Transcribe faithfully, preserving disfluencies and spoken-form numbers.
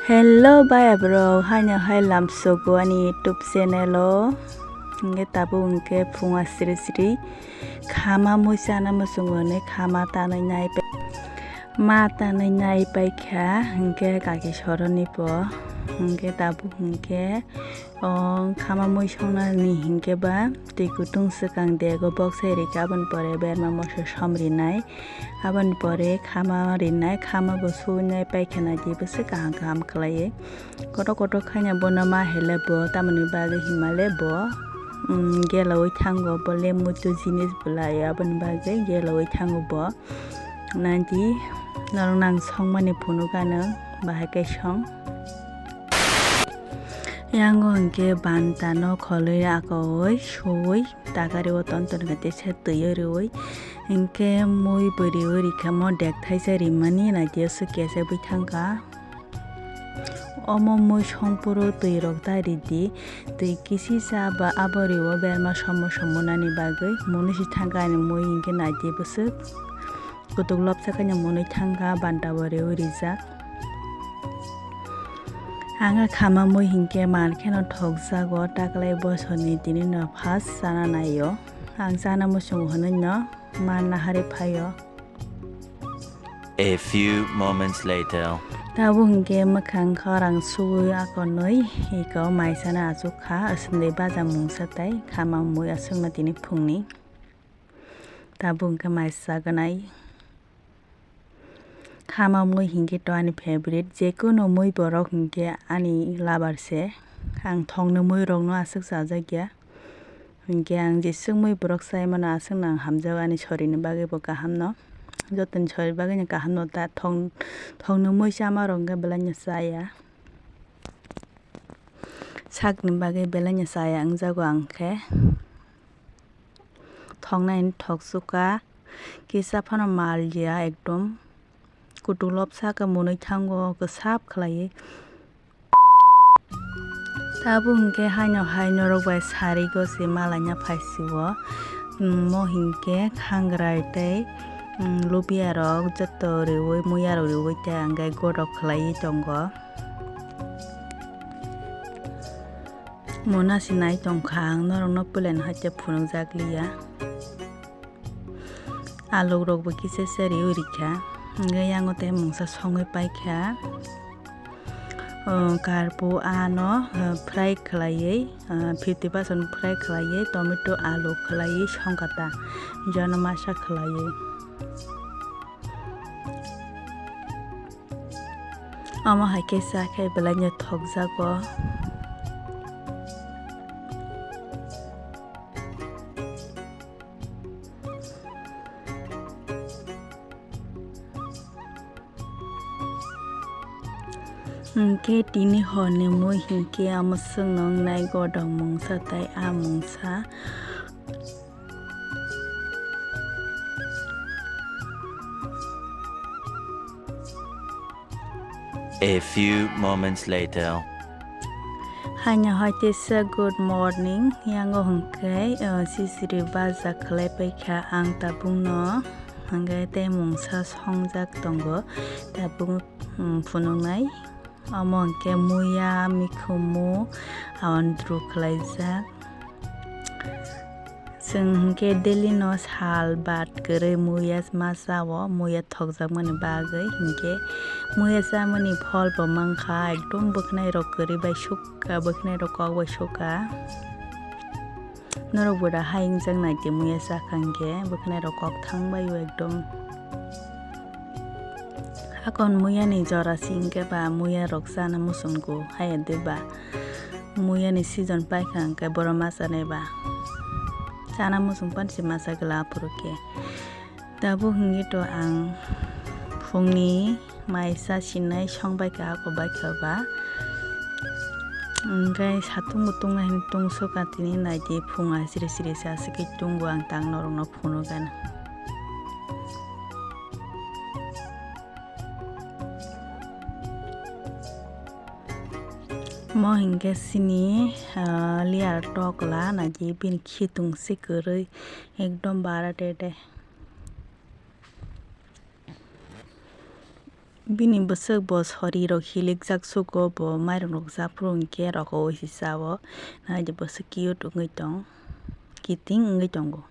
Hello bhai borok, haino hai lamsogo ani YouTube channel o. Hingke tabuk hingke phunga sri sri khama mui chana muchungo hinui khama tanui nai pai, ma tanui nai paikha, hingke kaki soroni bo, hingke tabuk hingke o khama mui songnani hingke ba twi kutung swkang dego bok sai rikha, aboni pore berma moso som rinai. Aboni pore khama rinai, khama bo suinai, paikhana dibo se kaham kaham khlaiwi. Kotor kotor khaina bono ma hele bo, tamoni bagwi himale bo, um, gelaui thango, bo le muitu jinis bwlai, aboni bagwi gelaui thango bo. Naidi norok nang songmani phunukha nwng, bahai khe song. Yango hwnkhe banta no kholwi akoui suui takari o ton ton khe teisa twi o riui. Hinkhe mui bo riui rikha mo dek thaisa rimani naidi aswk kesa bui thangkha. Omo mui songphuru twi rok ta ridi, twi kisisa ba abo riui berma somo somo nani bagwi munu si thangkha ani mui hinkhe naidi bwswk kutuk lobsa khe munu thangkha banta bo riui rijak. Ang khama mui hinkhe mal kheno thokjago taklai bosoni tini no first chana naio. Ang chana muchungo hinui no manna hari phaio. A few moments later. Tabuk hinkhe mwkhang khorang suui akonwi iko mai chana achuk kha, aswknwi baja mungsa tai khama mui aswkno tini phungni. Tabuk hinkhe mai chaganai. Khama mui hinkhe to ani favorite, jekunu mui borok hinkhe ani lover se. Ang thokni mui rokno aswk chajakya. Hinkhe ang jeswk mui borok chai mano aswkno ang hamjago ani sorini bagwi bo kaham no. Jotoni sori bagwi no kaham no ta thok, thokni mui chama rok hinkhe belai no chaya. Sakni bagwi belai no chaya wngjago ang khe. Thoknai thok chuka, kisa phano mal ya ekdom. Kutuk lobsa khe mwnwi thango, kwsap khlaiwi. Tabuk hinkhe haino hai norok bai sari gosi malaina phaisio. Mo hinkhe khangrai tei, um, lubia rok joto riui, muya rok riui tei ang khe godok khlaiwi tongo. Mona se nai tongkha ang norokno pulen hai khe phunukjak liya. Aluk rok bo kisa se riui rikha. Hingke yango tei mungsa songwi paikha. O karpo ano, o, fry khlaiwi, o, fifty percent fry khlaiwi tomato alu khlaiwi songkha ta. Jono masa khlaiwi. Omo hai khe cha khe belai no thokjago. Hinkhe tini horni mui hinkhe omo swkno wngnai godok mungsa tai a mungsa. A few moments later. Haino hai teisa good morning, yango hwnkhe, uh, sisiri baja khlai paikha ang tabukno, hwnkhe tei mungsa songjak tongo, tabuk, um, phunuknai. Omo hwnkhe muya, mikhumu, awan dru khlaijak. Chwng hinkhe daily no sal bad kwrwi muya ma chao, muya thokjakmani bagwi hinkhe muya chamani phol bo mankha, ekdom bwkhnai rok kwrwi bai sukha, bwkhnai rok kok bai sukha. Norok bo da hai wngjak nai di muya chakha hinkhe bwkhnai rok kok thang bai o ekdom. Hakon muya ni jora si hinkhe ba muya rok chana muchungo haya de ba. Muya ni season paikha hwnkhe borok ma chanai ba. Chana muchung pan se ma chagwla aphuru khe. Tabuk hwnkhe to ang phungni mai cha sinai song baikha ako baikha ba. Hwnkhe satung bo tungnai hwnwi tungsukha tini naidi phung asiri siri se aswk khe tungo ang tak norokno phunukgana. Mo hinkhe chini, ah, layer tokla naidi bini khitung se kwrwi ekdom bara de de. Bini bwswk bo sori rok hilikjak sugo, bo mairum rok japhuru hinkhe rogo oi si chao. Naidi bwswk cute wngwi tong, kiting wngwi tongo.